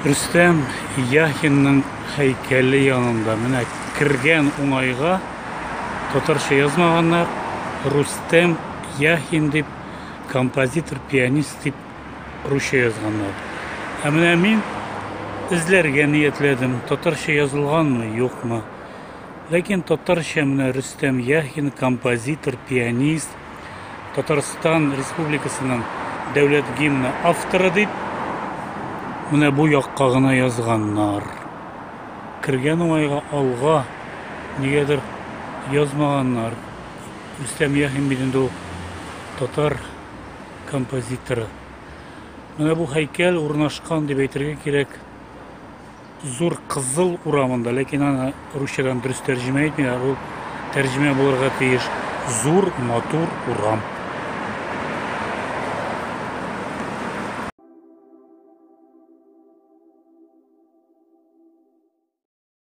Рөстәм Яхинның һәйкәле янында. Менә кергән уңайга татарча язмаганнар, Рустем Яхин дип, композитор, пианист дип русча язганнар. Ә менә мин эзләргә ниятләдем, татарча язылганмы, юкмы. Ләкин татарча менә Рөстәм Яхин, композитор, пианист, Татарстан Республикасының дәүләт гимны авторы дип менә бу якка гына язганнар. Кергән уңайга алга нигәдер язмаганнар. Рөстәм Яхин бит инде ул татар композиторы. Менә бу һәйкәл урнашкан дип әйтергә кирәк. Зур Кызыл урамында, ләкин аны русчадан дөрес тәрҗемә итмиләр, ул тәрҗемә булырга тиеш Зур матур урам.